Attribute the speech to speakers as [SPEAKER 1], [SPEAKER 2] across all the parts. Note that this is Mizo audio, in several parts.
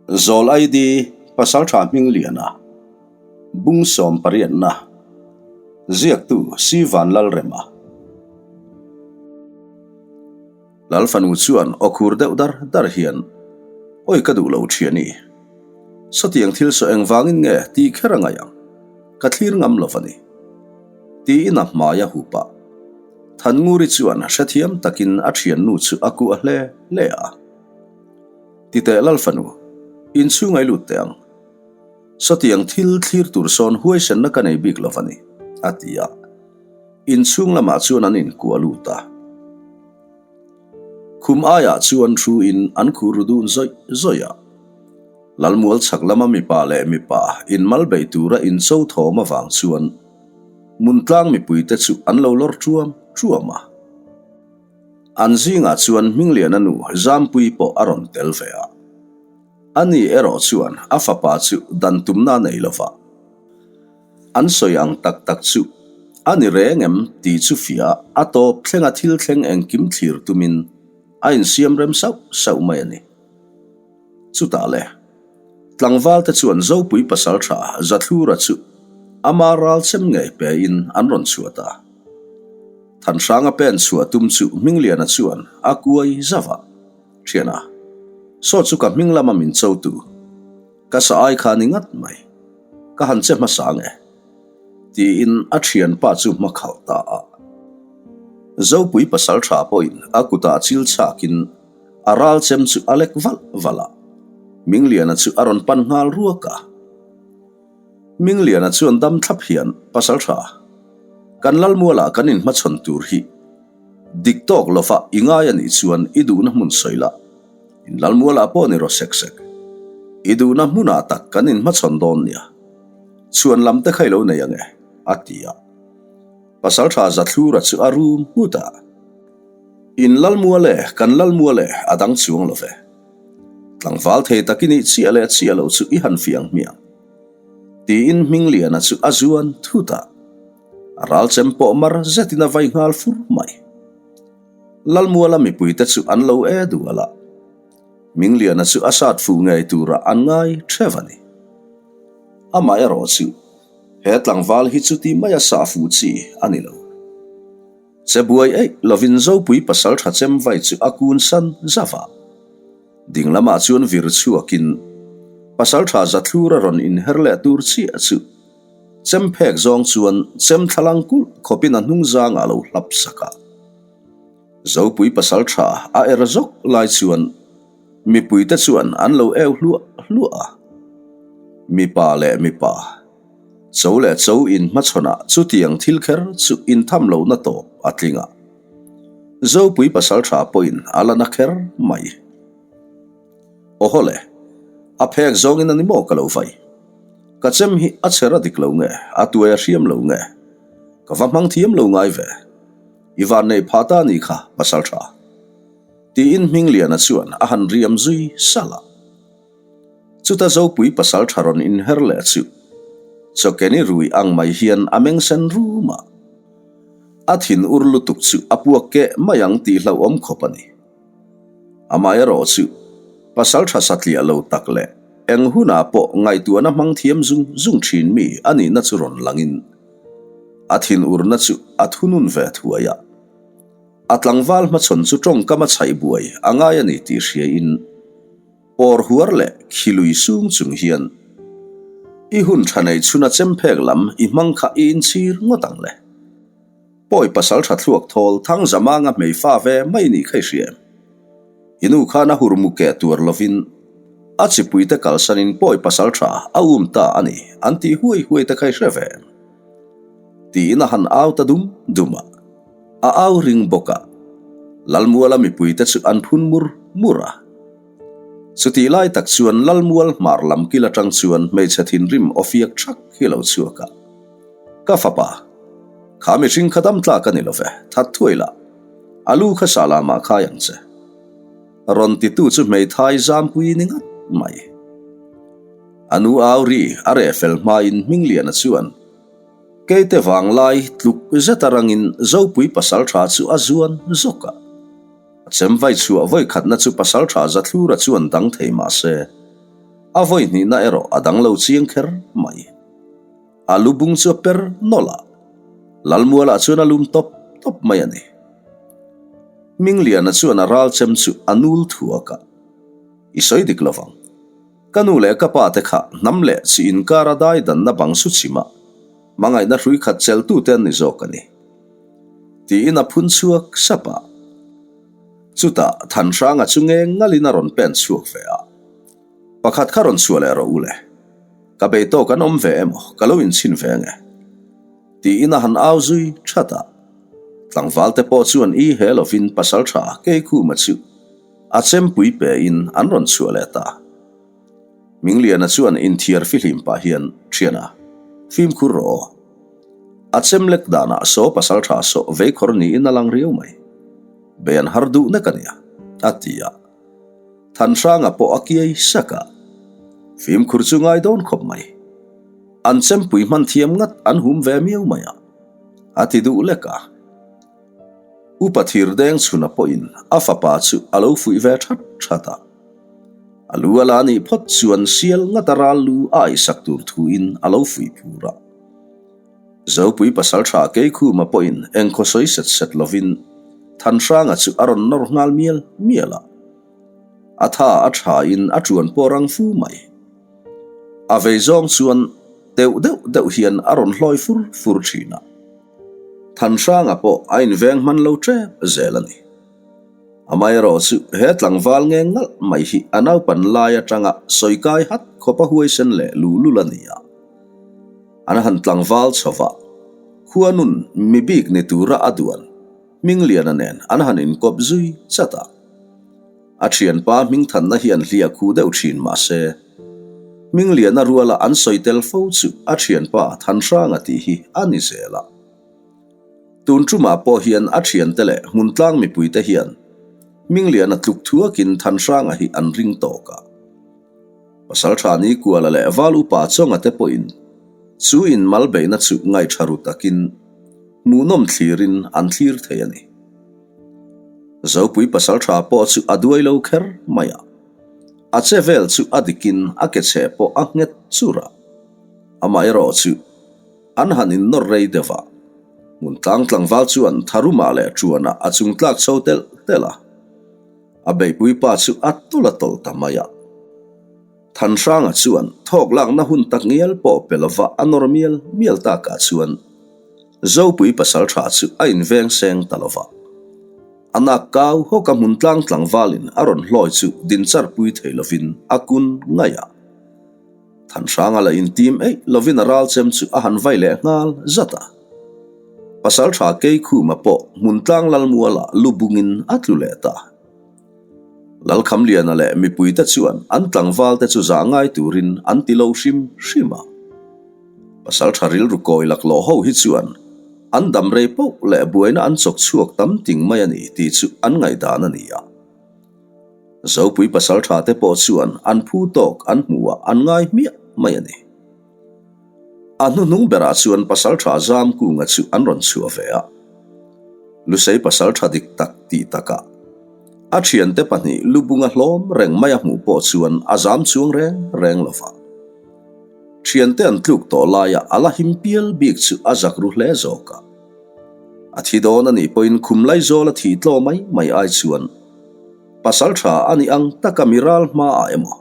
[SPEAKER 1] Zawl ID Pasaltha Hmingliana Bungsawm pariatna Ziaktu Si Vanlalrema Lalfanu chuan aw khur deuh dar dar hian Awi ka duh lo thiani. Sawtiang thil saw engvangin nge tih kher a ngaih ang? Ka thlir ngam lo a ni. Tiin a hmai a hup a. Thannguri chuan hrethiam takin a thiannu chu a kuah hle hle a. Ti teh Lalfanu, inchhung ai lut teh ang. Sawtiang thil thlir tur sawn huaisenna ka nei bik lo a ni, a ti a. Inchhung lamah chuan an inkuah lut a. Khum aiah chuan thu in an khur ru dun zawih zawih a. Lalmual chhak lama mipa leh mipa inmal bei tura incho thawm avang chuan Muntlang mipuite chu an lo lawr ṭuam ṭuam a. An zingah chuan Hmingliana nu Zampuii pawh a rawn tel ve a. Ani erawh chuan a fapa chu dan tumna a nei lo va. An sawi ang tak tak chu a ni reng em tih chu fiah a tawp thlenga thil thleng engkim thlir tumin a insiam rem sauh sauh mai a ni. Chutah le, tlangvalte chuan Zopui pasaltha Zathlura chu ama ral chem ngei pein an rawn chhuah ta. Thanhranga pen chhuah tum chu Hmingliana chuan a kuai zauh a, Thiana, saw chu ka hming lama min cho tu, ka sa ai kha ni ngat mai, ka han che hmasa nge? Tiin a thianpa chu hma khalh ta a. Zopui pasaltha pawhin a kutah chil chhakin A ral chem chu a lek valh valh a, Mingliana chu a rawn pan nghal ruak a. Mingliana chuan dam thlap hian, Pasal tha, kan Lalmualah kan inhmachhawn tur hi dik tawk lova i ngai a nih chuan i duhna hmun sawi la, in Lalmualah pawh ni rawh sek sek. I duhna hmunah tak kan inhmachhawn dawn nia. Chhuan lam te kha i lo nei ang e, a ti a. Pasal tha Zathlura chu a rum nghut a. In Lalmual e, kan Lalmual e, a dang chuang lo ve. Tlangval thei tak i nih chiah leh chiah loh chu i han fiang hmiang. Tiin Hmingliana chu a zuan thut a. A ral chem pawh mar zetin a vai nghal fur mai. Lalmuala mipuite chu an lo e dual a. Hmingliana chu a sat fuh ngei turah an ngai theuh a ni. Amaherawh chu he tlangval hi chuti maia sah fuh chi a ni lo. Che buai eih lovin Zopui pasal tha chem vai chu a kun san zauh a. Ding lamah chuan vir chhuakin pasal tha Zathlur a rawn inher leh tur chiah chu chem phek zawng chuan chem thlalang kulh khawpin a hnung zangah a lo hlap sak a. Zopui pasal tha a er zawk lai chuan mipuite chuan an lo eu hluah hluah a. Mipa leh mipa. Cho leh cho in hmachhawnah chutiang thil kher chu intham lohna tawp a tling a. Zopui pasaltha pawhin a la na kher mai. Aw le, a phek zawngin a ni maw ka lo vai. Ka chem hi a chher a dik lo nge, a tuai a hriam lo nge. Ka va hmang thiam lo ngai ve. I van nei phah ta ni kha, pasaltha. Tiin Hmingliana chuan a han riam zui salh a. Chuta Zopui pasal tha rawn inher leh chu Chawkeni rui ang mai hian a meng sen rum a. A thin ur lutuk chu a puak keh mai ang tih hlauhawm khawp a ni. Amaherawh chu pasal tha satliah lo tak leh eng hunah pawh ngaihtuahna hmang thiam zung zung thin mi a nihna chu rawn langin a thin urna chu a thunun ve thuai a. A tlangval hmachhawn chu tawngkam a chhaih buai a ngai a ni tih hriain Pawr huar leh khi lui sung chung hian i hun tha nei chhuna chemphek lam i hmang kha i inchhir ngawt ang le. Pawi pasal tha thluak thawl thang zamanga hmei fa ve mai nih kha i hria em? I nu khan a hur mu keh tuar lovin a chipuite kalsanin pawi pasal tha a um ta a ni an tih huai huai te kha i hre ve em? Tiin a han au ta dum dum a. A au ring bawk a, Lalmuala mipuite chu an phun mur mur a. Chutih lai tak chuan Lalmual hmar lam kil atang chuan hmeichhe thinrim aw fiak thak hi lo chhuak a. Ka fapa, kha mihring kha dam tlak a ni lo ve, that thuai la, a lu kha sa lamah khai ang che. Rawn titu chu hmeithai zampui ni ngat mai. A nu au ri a reh fel hmain Hmingliana chuan, Keite vanglai tluk zet a rangin Zopui pasaltha chu a zuan zawk a. A chem vai chhuah vawikhatna chu pasaltha Zathlura chuan dang thei mah se. A vawi hnihna erawh a dang lo chiang kher mai. A lu bung chu a per nawlh a, Lalmualah chuan a lum tawp tawp mai a ni. Hmingliana chuan a ral chem chu a nul thuak a, I sawi dik lovang. Ka nu leh ka pa te kha hnam leh chi inkara dai danna bang su chhim a, hmangaihna hrui khat cheltute an ni zawk a ni. Tiin a phun chhuak sap a. Chutah Thanhranga chu ngeng ngalin a rawn pen chhuak ve a. Pakhat kha rawn chhuah leh rawh u le. Ka bei tawk an awm ve emaw ka lo inchhin ve ange. Tiin a han au zui that a. Tlangval te pawh chuan i he lovin pasaltha Keikhuma chu a chempui pe in an rawn chhuah leh ta. Mingliana chuan inthiar fihlim pah hian Thiana, fimkhur rawh aw. A chem lek danah saw pasaltha saw veikhawr niin a lang riau mai. Bei an har duh nek ania, a ti a. Thanhranga pawh a kiai sak a, fimkhur chu ngai dawn khawp mai. An chempui hman thiam ngat an hum ve miau mai a, a ti duh lek a. Upa Thirdeng chhuna pawhin a fapa chu a lo fuih ve that that a. A lu a la nih phawt chuan sial ngat a ral lu a aisak tur thuin a lo fuih phur a. Zopui pasaltha Keikhuma pawhin engkhaw sawi set set lovin Thanhranga chu a rawn nawr nghal mial mial a. A tha a thain a tuan pawh rang fu mai. A vei zawng chuan teuh deuh deuh hian a rawn hlawi fur fur thin a. Thanhranga pawh a inveng hman lo tep zel a ni. Amaherawh chu he tlangval nge ngalh mai hi a naupan lai atanga sawi kai hat khawp a huaisen leh luhlul a ni a. An han tlangval chho va, khuanun mi bik ni tura a duan Hmingliana nen an han inkawp zui chat a. A thianpa Hmingthanna hian hliah khu deuh thin mah se, Hmingliana ruala an sawi tel fo chu a thianpa Thanhranga tih hi a ni zel a. Tun tumah pawh hian a thiante leh hmuntlang mipuite hian Hmingliana tluk thuakin Thanhranga hi an ring tawk a. Pasaltha Nikuala leh Val Upa Chawnga te pawhin chu in mal beihna chu ngaihṭha ru takin hmuhnawm thlirin an thlir thei a ni. Zopui Pasaltha pawh chu a duai lo kher mai a, a che vel chu a dikin a ke chhe pawh a nghet chur a, amaherawh chu an han innawr rei deuh a, hmun tlang tlangval chuan tharumah leh ṭuanah a chungtlak chho telh telh a. A beihpui pa chu a tawlh a tawlh ta mai a. Thanhranga chuan thawk lakna hun tak ngial pawh pe lova a nawr mial mial takah chuan Zopui pasaltha chu a inveng seng ta lova. A nak kau hawk a hmun tlang tlangvalin a rawn hlawi chu din char pui thei lovin a kun ngaih a. Thanhranga la intim eih lovin a ral chem chu a han vai leh nghal zat a. Pasaltha Keikhuma pawh Hmuntlang Lalmualah lu bungin a tlu leh ta. Lalkhamliana leh mipuite chuan an tlangvalte chu zah ngai turin an ti lo hrim hrim a. Pasaltha rilru kawi laklawh ho hi chuan an dam rei poh leh buaina an chawk chhuak tam ting mai a ni tih chu an ngaihdan a ni a. Zopui pasaltha te pawh chuan an phu tawk an hmuh ah an ngai hmiah mai a ni. A hnuhnung berah chuan pasaltha Zamkunga chu an rawn chhuah ve a. Lusei pasaltha dik tak tih takah a thiante pahnih lubunga hlawm reng mai a hmuh pawh chuan a zam chuang reng reng lo va. Thiante an tluk tawh laia a la him pial bik chu a zak ru hle zawk a. A thi dawn a nih pawhin khum laizawl a thih tlaw mai mai ai chuan pasal tha a nih ang taka mi ral hmaah emaw,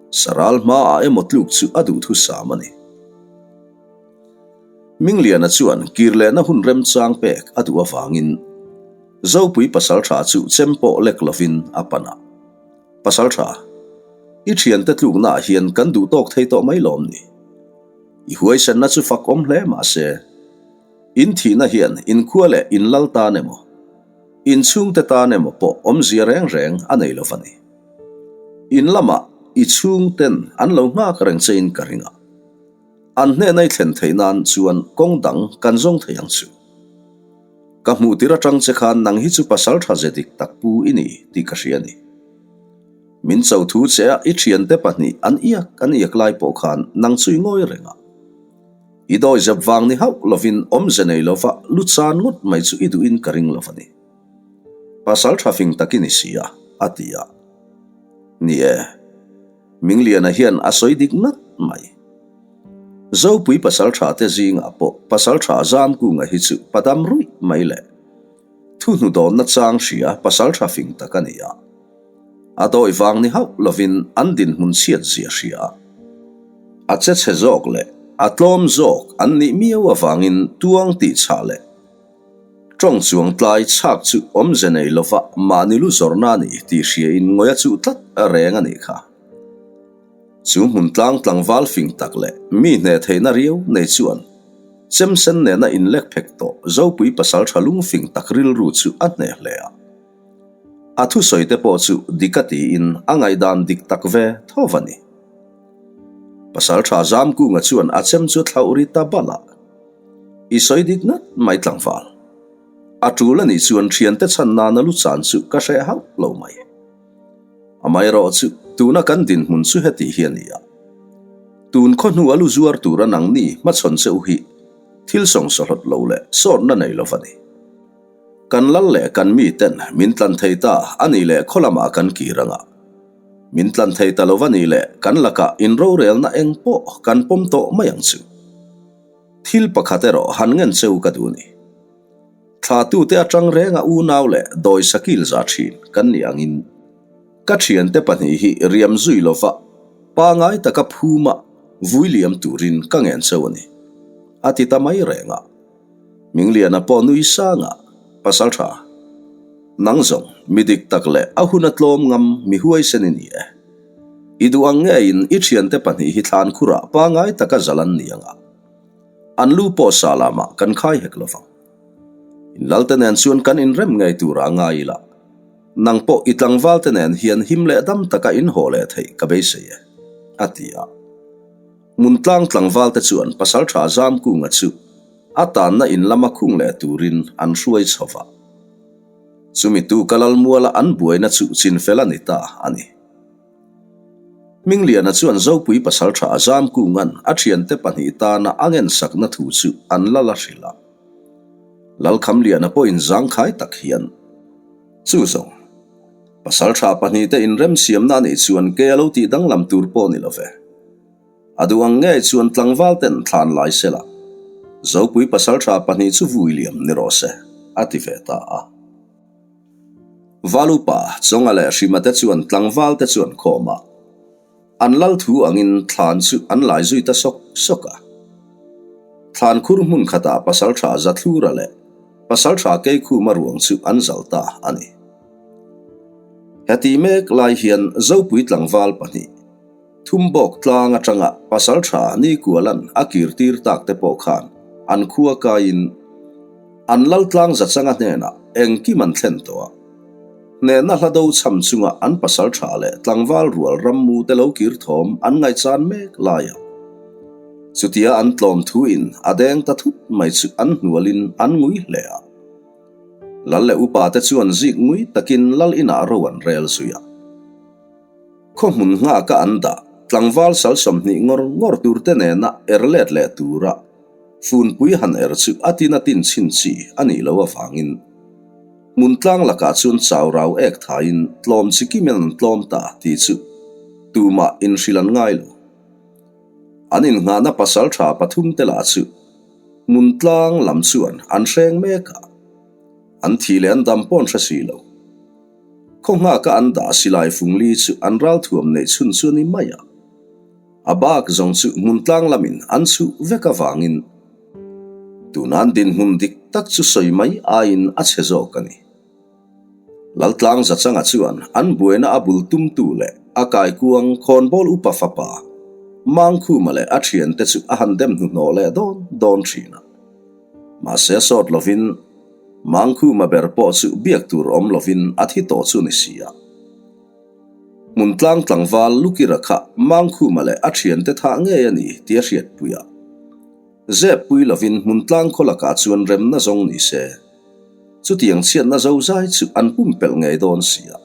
[SPEAKER 1] sa ral hmaah emaw tluk chu a duhthusam a ni. Mingliana chuan kir lehna hun remchang pek a duh avangin Zopui pasal tha chu chem pawh lek lovin a pan a. Pasal tha, i thiante tluknaah hian kan duh tawk thei tawh mai lawm ni? I huaisenna chu fak awm hle mahse, In thihna hian in khua leh in lal tan emaw, in chhungte tan emaw pawh awmzia reng reng a nei lo va ni. In lamah i chhungten an lo nghak reng che in ka ring a, an hnena i thlen theih nan chuan kawng dang kan zawng thei ang chu. Ka hmuh tir atang che khan nang hi chu pasal tha ze dik tak pu i ni tih ka hria a ni. Min cho thu che a i thiante pahnih an iak an iak lai pawh khan nang chu i ngawi reng a. I dawi zep vang ni hauh lovin awmze nei lova lu chan ngawt mai chu i duhin ka ring lo a ni. Pasal tha fing takin i si a, a ti a. Ni e. Mingliana hian a sawi dik ngat mai. Zopui pasaltha te zingah pawh pasaltha Zamkunga hi chu padam ruih mai le. Thu hnudawnna chang hria pasaltha fing tak a ni a. A dawi vang ni hauh lovin an dinhmun chhiat zia hria a. A che chhe zawk leh a tlawm zawk an nih miau avangin tuang tih chhah leh tawng chuang tlai chhak chu awmze nei lova mahni lu zawrhna a ni tih hriain ngawi a chuh tlat reng a nih kha. Chu hmun tlang tlangval fing tak leh mi hneh theihna riau nei chuan Chemsen nena inlek phek tawh Zopui pasaltha lungfing tak rilru chu a hneh hle a. A thusawi te pawh chu dik a tiin a ngaihdan dik tak ve tho a ni. Pasaltha Zamkunga chuan a chem chu thlauh ri ta balh a, I sawi dik ngat mai tlangval. A tul a nih chuan thiante chhan nana lu chan chu ka hreh hauh lo mai. Amaherawh chu tuna kan dinhmun chu heti hi a ni a. Tun khaw hnua lu zuar tura nangni hmachhawn che u hi thil sawngsawhlawt lo leh sawtna nei lo va ni. Kan lal leh kan mi ten min tlan thei ta a nih leh khaw lamah kan kir anga. Min tlan thei ta lo va nih leh kan lakah inrorelna eng pawh kan pawm tawh mai ang chu. Thil pakhat erawh han ngen che u ka duh ni. Thlatute atang renga unau leh dawi sakil za thin kan nih angin ka thiante pahnih hi riam zui lova pangai taka phuma vui liam turin ka ngen cheu a ni, a ti ta mai reng a. Mingliana pawh nui sanga, Pasal tha, nang zawng mi dik tak leh a hun a tlawm ngam mi huaisen i ni e. I duh ang ngeiin i thiante pahnih hi thlan khurah pangai taka zal an ni anga. An lu pawh sa lamah kan khai hek lo vang. In lalte nen chuan kan inrem ngei tura ngai ila, nang pawh i tlangvalte nen hian him leh dam taka in haw leh theih ka beisei e, a ti a. Hmuntlang tlangvalte chuan Pasaltha Zamkunga chu a tanna in lama khung leh turin an hruai chho va. Chumi tu ka lalmuala an buaina chu chinfel a ni ta a ni. Hmingliana chuan Zopui pasaltha Zamkunga'n a thiante pahnih tana a ngensakna thu chu an la la hrilh a. Lalkhamliana pawhin zangkhai tak hian, Chu zawng, pasaltha pahnihte inremsiamna a nih chuan ke a lo tih danglam tur pawh ni lo ve. A duh ang ngei chuan tlangval ten thlan lai sela, Zopui pasaltha pahnih chu vui liam ni rawh se, a ti ve ta a. Valupa, Chawnga leh Hrima te chuan tlangval te chuan khawm a, an lal thu angin thlan chu an lai zui ta sawk sawk a. Thlan khur hmun khatah Pasaltha Zathlura leh Pasaltha Keikhuma ruang chu an zal ta a ni. Heti mek lai hian Zopui tlangval pahnih, Thumbawk tlang atanga Pasaltha Nikualan a kirtir tak te pawh khan an khua kaiin an Laltlang Zachanga hnenah engkim an thlen tawh a. Hnehna hla do cham chunga an Pasaltha leh tlangval rual rammu te lo kir thawm an ngaihchan mek laia chutia an tlawm thuin a deng ta thut mai chu an hnualin an ngui hle a. Lal leh upa te chuan zik ngui takin Lal inah ro an rel zui a. Khaw hmun nghaka an dah, tlangval sal 20 ngawr ngawr turte nena er let leh tura funpui han er chu a tin a tin chhin chi a nih loh avangin hmun tlang lakah chuan chau rau ek thaiin tlawm chi kimin an tlawm ta tih chu tumah inhrilh an ngai lo. An innghahna pasal tha pathumte lah chu hmun tlang lam chuan an hreng mek a, an thih leh an dam paw'n hre si lo. Khaw nghaka an dah silai fungli chu an ralthuam neih chhun chu a ni mai a. A bak zawng chu hmun tlang lamin an chhuh vek avangin tuna an dinhmun dik tak chu sawi mai aiin a chhe zawk a ni. Laltlang Zachanga chuan an buaina a bul tumtu leh a kaikuang khawnbawl upa fapa Mangkhuma leh a thiante chu a han dem hnuhnawh leh dawn dawn thin a. Mahse sawt lovin Mangkhuma ber pawh chu biak tur awm lovin a thi tawh chu ni si a. Hmuntlang tlangval Lukira kha Mangkhuma leh a thiante thah ngei a ni tih a hriatpui a. Zep pui lovin Hmuntlang khaw lakah chuan remna zawng ni se, chutiang chhiatna zozai chu an pumpelh ngei dawn si a.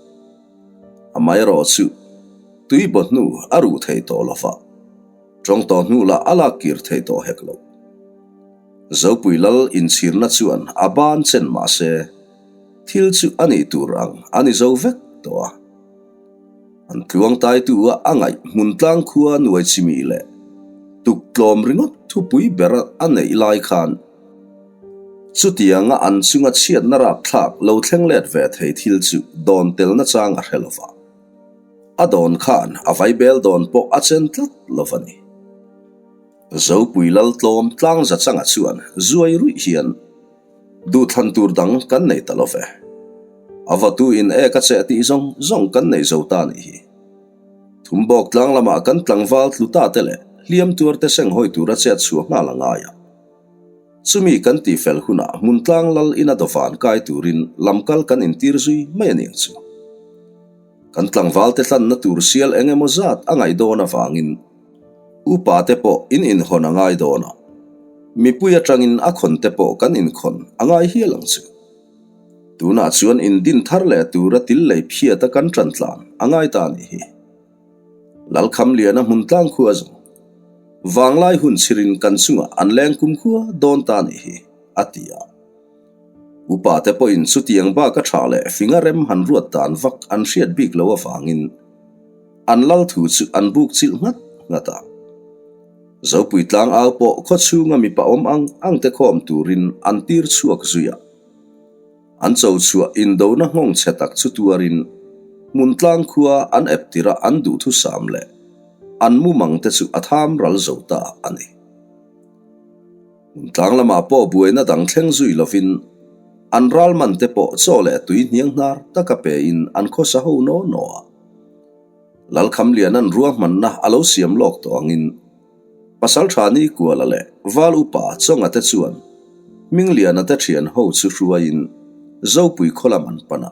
[SPEAKER 1] Amaherawh chu tui baw hnu a ruh thei tawh lova, tawng tawh hnu lah a lak kir thei tawh hek lo. Zopui lal inchhirna chuan a ban chen mah se, thil chu a nih tur ang a ni zo vek tawh a. An tluang taitu a a ngaih Hmuntlang khua nuai chimi leh tuktlawm ringawt thupui ber a neih lai khan chutianga an chunga chhiatna rapthlak lo thleng let ve thei thil chu dawn telna chang a hre lo va. A dawn khan a vaibel dawn pawh a chen tlat lo va ni. Zopui Laltlawm tlangza changa chuan zuai ruih hian Duhthlan tur dang kan nei ta lo ve. A vatu in ek a cheh tih zawng zawng kan nei zo ta nih hi. Thumbawk tlang lamah kan tlangval tlu ta te leh hliam tuar te seng hawi tura chet chhuah nghal a ngai a. Chumi kan tih fel hunah hmuntlang lal ina dawvan kai turin lamkal kan intir zui mai a niang chu. Kan tlangval te tlanna tur sial eng emaw zat a ngaih dawn avangin upa te pawh in inhawn a ngai dawn a, mipui atangin a khawn te pawh kan inkhawn a ngai hial ang chu. Tunah chuan indin thar leh tura til lei phiata kan tan tlan a ngai ta a nih hi. Lalkhamliana hmun tlang khua zawng vanglai hun chhirin kan chungah an leng kumkhua dawn ta a nih hi, a ti a. Upa te pawhin chutiang bak a tha leh fing a rem han ruat dan vak an hriat bik lo avangin an lal thu chu an buk chilh nghat nghat a. Zopui tlangau pawh khaw chhunga mipa awm ang ang te khawm turin an tir chhuak zui a. An cho chhuah indona nghawng chhe tak chu tuarin Hmuntlang khua an ep tirh a an duhthusam leh an mumang te chu a tham ral zo ta a ni. Hmuntlang lamah pawh buaina dang thleng zui lovin an ral man te pawh chaw leh tui hniang hnar taka pein an khawsa ho naw naw a. Lalkhamliana'n ruahmanna a lo siam lawk tawh angin Pasaltha Nikuala leh Val Upa Chawnga te chuan Hmingliana te thian ho chu hruaiin Zopui khaw lam an pan a.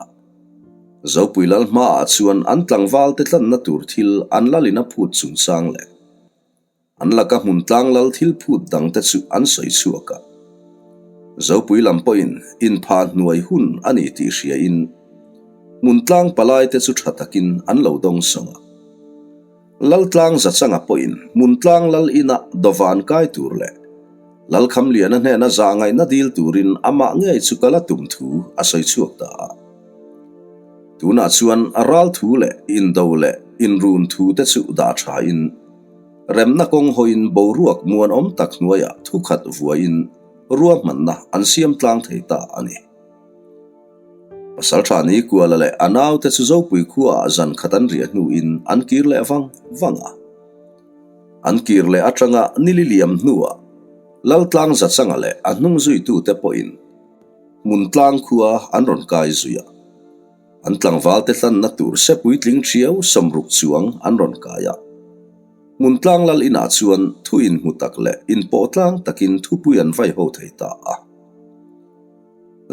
[SPEAKER 1] Zopui lal hmaah chuan an tlangval te tlanna tur thil an lalin a phut chungchang leh An laka hmun tlang lal thil phut dang te chu an sawi chhuak a. Zopui lam pawhin inpha hnuai hun a ni tih hriain hmun tlang palai te chu tha takin an lo dawng sawng a. Laltlang Zachanga pawhin hmun tlang lal ina dawvan kai tur leh Lalkhamliana hnena zahngaihna dil turin amah ngei chu kal a tum thu a sawi chhuak ta a. Tunah chuan ral thu leh indo leh inrun thu te chu dah thain Remna kawng hawiin boruak muanawm tak hnuaiah thukhat vuaiin ruahmanna an siam tlang thei ta a ni. Pasaltha Nikuala leh a naute chu Zopui khuaah zan khat an riah hnuin an kir leh vang vang a. An kir leh atanga nili liam hnuah Laltlang Zachanga leh a hnung zuitute pawhin Hmuntlang khua an rawn kai zui a. An tlangvalte hlanna tur se puitling thiau sawmruk chuang an rawn kai a. Hmuntlang lal inah chuan thu inhmu tak leh inpawh tlang takin thupui an vai ho thei ta a.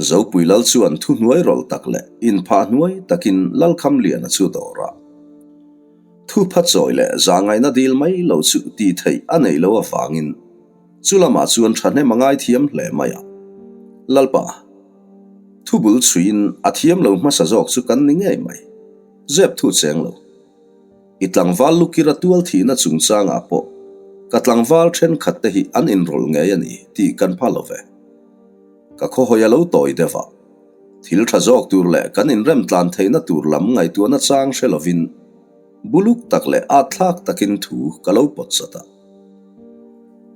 [SPEAKER 1] Zopui lal chuan thu hnuai rawlh tak leh inphah hnuai takin Lalkhamliana chu dawr a. Thu phachawi leh zahngaihna dil mai lo chu tih theih a neih loh avangin chu lamah chuan thahnem a ngaithiam hle mai a. Lalpa. Thu bul chhuiin a thiam lo hmasa zawk chu kan ni ngei mai. Zep thu cheng lo. I tlangval lukira tual thihna chungchangah pawh ka tlangval thenkhat te hi an inrawlh ngei a ni tih kan pha lo ve. Ka khawhawi a lo tawi deuh a. Thil tha zawk tur leh kan inrem tlan theihna tur lam ngaihtuahna chang hre lovin buluk tak leh atthlak takin thu ka lo pawt chat a.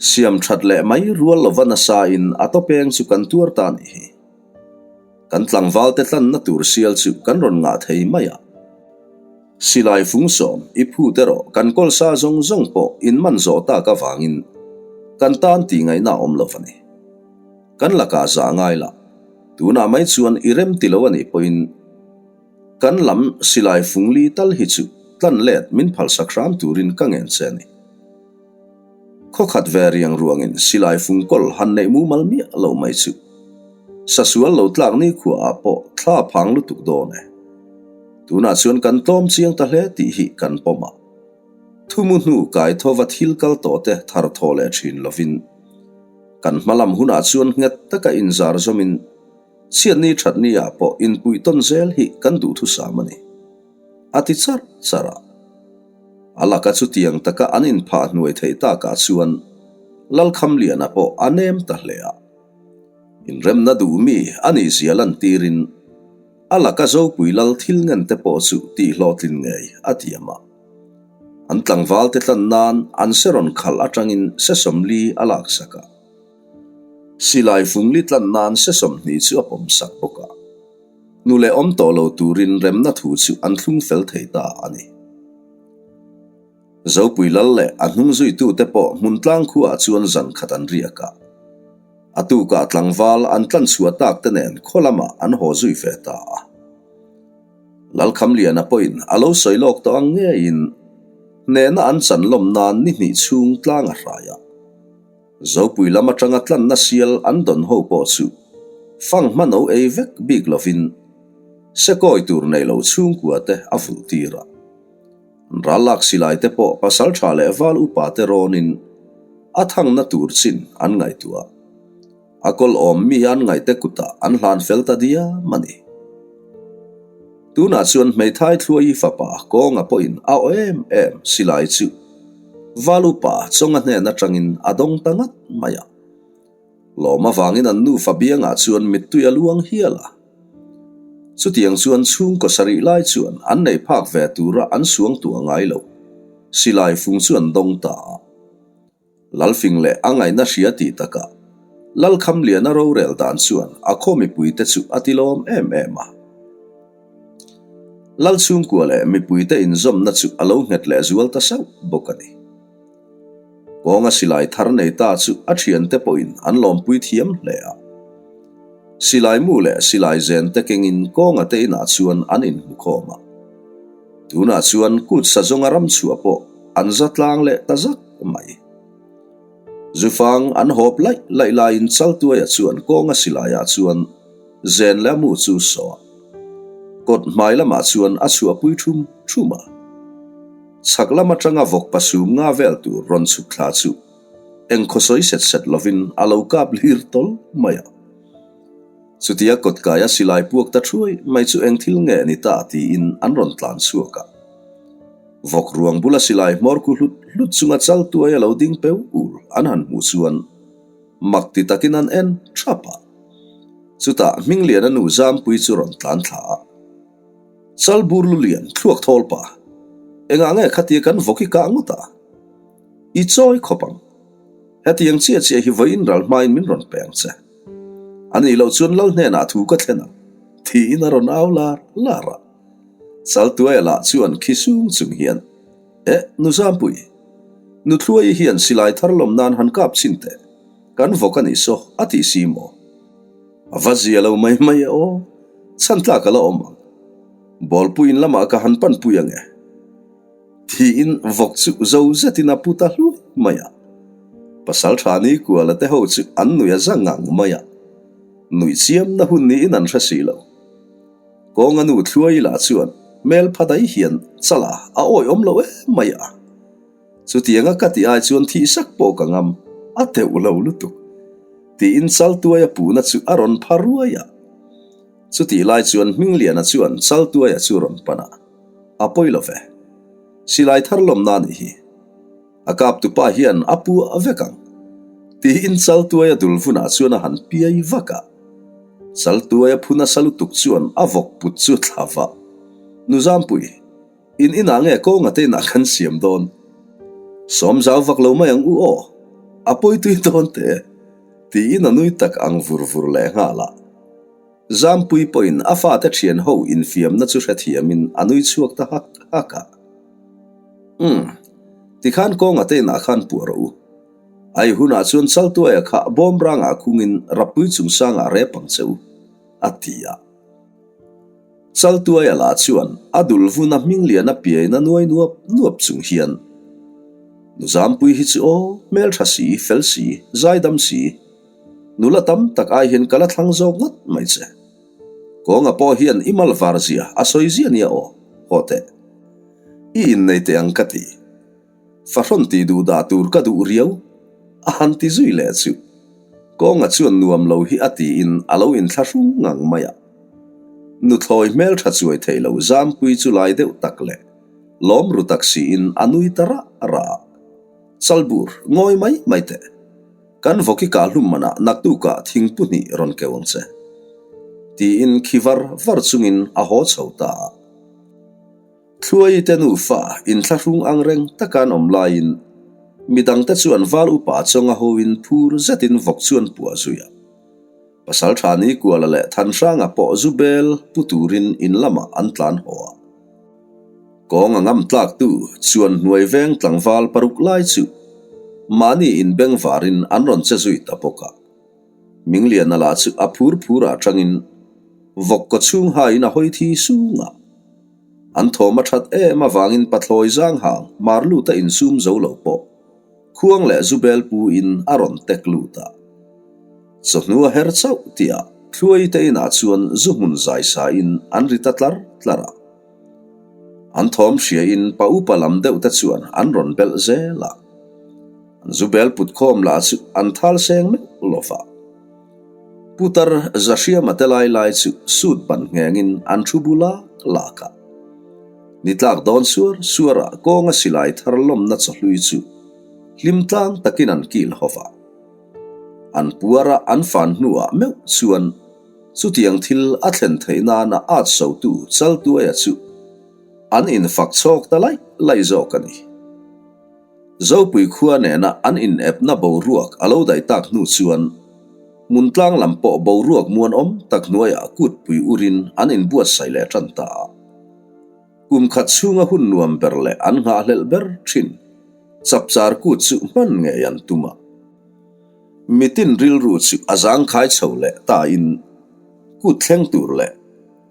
[SPEAKER 1] Siam that leh mai rual lova nasa in a tawpeng chu kan tuar ta nih hi. Kan tlangval te tlanna tur sial chu kan rawn ngah thei mai a. Silai fung sawm i phut erawh kan kawlsa zawng zawng pawh in man zawh tak avangin kan tan tih ngaihna a awm lo a ni. Kan lakah zah ngai lah. Tunah mai chuan i rem ti lo a nih pawhin kan lam silai fung li tal hi chu tlan let min phalsak hram turin ka ngen che a ni. Khaw khat ve riang ruangin silai fung kawl han neih mumal miah lo mai chu. Sasual lo tlak ni khuaah pawh thla phang lutuk dawn e. Tunah chuan kan tlawm chiang ta hle tih hi kan pawm a. Thumu hnu kai thova thil kal tawh te thar thaw leh thin lovin kan hma lam hunah chuan nghet taka inzar zawmin chhiatni thatni ah pawh inpuih tawn zel hi kan duhthusam a ni. A ti charh charh a. A laka chutiang taka an inphah hnuai theih takah chuan Lalkhamliana pawh a nem ta hle a. Inremna duhmi a nihzia lantirin. A laka Zopui lal thil ngen te pawh chu tih hlawhtlin ngei a tiam a. An tlangval te tlan nan an se rawn khalh atangin se 40 a laksak a. Silai fungli tlan nan se 20 chu a pawmsak bawk a. Nu leh awm tawh lo turin remna thu chu an thlung fel thei ta a ni. Zopui lal leh a hnung zuitute pawh hmun tlang khuaah chuan zan khat an riak a. A tukah tlangval an tlan chhuah tak te nen khaw lamah an haw zui ve ta a. Lalkhamliana pawhin a lo sawi lawk tawh ang ngeiin hnehna an chan lawm nan ni hnih chhung tlang a hrai a. Zopui lam atanga tlanna sial an dawn ho pawh chu fang hmano ei vek bik lovin sekawi tur nei lo chhungkua te a vulh tir a. An ral lak silai te pawh pasal tha leh val upa te rawnin a thangna tur chin an ngaihtuah. A kawl awm mi an ngaihte kutah an hlan fel ta diam a ni. Tunah chuan hmeithai Thluaii fapa kawnga pawhin a aw em em silai chu val upa chawnga hnen atangin a dawng ta ngat mai a. Lawm avangin an nufa biangah chuan mittui a luang hial a. Chutiang chuan chhungkaw sarih lai chuan an nei phak ve tura an suang tuah ngai lo silai fung chu an dawng ta a. Lalfing leh a ngaihna hria tih takah Lalkhamliana rorel dan chuan a khaw mipuite chu a tilawm em em a. Lal chhungkua leh mipuite inzawmna chu a lo nghet leh zual ta sauh bawk a ni. Kawnga silai thar nei ta chu a thiante pawhin an lawmpui thiam hle a. Silai mu leh silai zen te kengin kawnga te inah chuan an inhmukhawm a. Tunah chuan kut sazawnga ram chhuah pawh an za tlang leh ta zak mai. Zufang an hawp laih laih laiin Chaltuaia chuan kawnga silaiah chuan zen leh a mu chu saw a. Kawt hmai lamah chuan a chhuahpui thum thum a. Chhak lam atanga vawk pasum nga vel tur rawn chhuk thla chu eng khawsawi set set lovin a lo kap lir tawl mai a. Chutia kawtkaia silai puak ta thuai mai chu eng thil nge ni ta tiin an rawn tlan chhuak a. Vawk ruang bula silai hmawr ku hlut hlut chunga chal tuai a lo ding peu ul an han hmuh chuan mak ti takin an en thap a. Chutah Hmingliana nu Zampui chu rawn tlan thla a. Chal bur lu lian thluak thawl pa, engah nge khatia kan vawk i kah ngawt a? I chawi khawp ang. Hetiang chiah chiah hi vawiin ral hmain min rawn pe ang che. A nih loh chuan Lal hnenah thu ka thlen ang, tiin a rawn au lar lar a. Chaltuaia lah chuan khi sung chung hian, Eh, nu Zampui, nu Thluaii hian silai thar lawm nan han kap chhin teh, kan vawk a nih saw, a tih si maw? A va zia lo mai mai e aw, chhan tlak a la awm ang. Bawlpuiin lamah ka han panpui ang e. Tiin vawk chu zo zetin a pu ta hluai mai a. Pasal tha ni kuala te ho chu an nui a za ngang mai a. Nuih chiamna hun niin an hre si lo. Kawnga nu Thluai lah chuan hmel pha dai hian chala a awihawm lo em mai a. Chutianga ka tih ai chuan thih sak pawh ka ngam a teuh lo lutuk. Tiin Chaltuaia puhna chu a rawn pha ruai a. Chutih lai chuan Hmingliana chuan Chaltuaia chu rawn pan a. A pawi lo ve. Silai thar lawmna a nih hi. A kaptupa hian a pu a vek ang. Tiin Chaltuaia dul vunah chuan a han piai vak a. Chaltuaia phu nasa lutuk chuan a vawk put chu thla vah. Nu Zampui, in inah nge kawnga te inah kan siam dawn? Sawm zau vak lo mai ang u aw. A pawi tui dawn teh e. Tiin a nui tak ang vur vur lehnghal a. Zampui pawhin a fate thian ho infiamna chu hrethiamin a nui chhuak ta hak hak a. Umm, tikhan kawnga te inah khan puah rawh u. Ai hunah chuan Chaltuaia kha bawmrangah khungin Rappui chungsangah rep ang che u, a ti a. Chaltuaia lah chuan a dul vuna hmingliana piaina nuai nuap nuap chung hian, Nu Zampui hi chu aw, hmeltha si, fel si, zaidam si, Nula tam tak ai hian ka la thlang zawk ngawt mai che. Kawnga pawh hian i mal var zia a sawi zia nia aw, haw teh. I innei teh ang ka ti. Fahrawn tih duh dah tur ka duh riau, a han ti zui leh chu. Kawnga chuan nuam lo hi a tiin a lo inthlahrung ngang mai a. Nuthlawi hmeltha chuai thei lo Zampui chu lai deuh tak leh lawm ru tak siin a nui ta rah rah a. Chalbur, ngawi mai mai teh. Kan vawki kah hlum manah naktukah thingpu hnih rawn keu ang che. Tiin khi var var chungin a haw chho ta a. Thluai te nufa inthlahrung ang reng taka an awm laiin midangte chuan val upa chawnga hoin phur zetin vawk chu an puah zui a. Pasaltha Nikuala leh Thanhranga pawh zu bel pu turin in lamah an tlan haw a. Kawng a ngam tlaktu chuan hnuai veng tlangval paruk lai chu mahni inbengvarin an rawn che zui ta bawk a. Mingliana lah chu a phur phur ah tangin vawk kaw chhung haiin a hawi thi sung a. An thawm a that em avangin pathlawi zang hang mar lut a insum zo lo pawh khuang leh zu bel pu in a rawn tek lut a. Chawhnu a her chauh tih ah Thluai te inah chuan zu hmun zai sa in an ri ta tlar tlar a. An thawm hria in pa upa lam deuh te chuan an rawn belh zel a. An zu bel put khawm lah chu an thal seng meuh lo va. Putar Zahriama te lai lai chu suit ban nghengin an thu bu lak lak a. Ni tlak dawn suar suar ah kawnga silai thar lawmna chawhlui chu hlim tlang takin an kil ho va. An puara an fan hnuah meuh chuan chutiang thil a thlen theih nana at sotu Chaltuaia chu an infak chhawk ta laih laih zawk a ni. Zopui khua nena an inepna boruak a lo daih tak hnu chuan Hmuntlang lam pawh boruak muanawm tak hnuaiah kutpui urin an inbuatsaih leh tan ta a. Kum khat chhunga hun nuam ber leh an nghahhlelh ber thin chapchar kut chu hman ngei an tum a. Mitin rilru chu a zangkhai chho leh tain kut thleng tur leh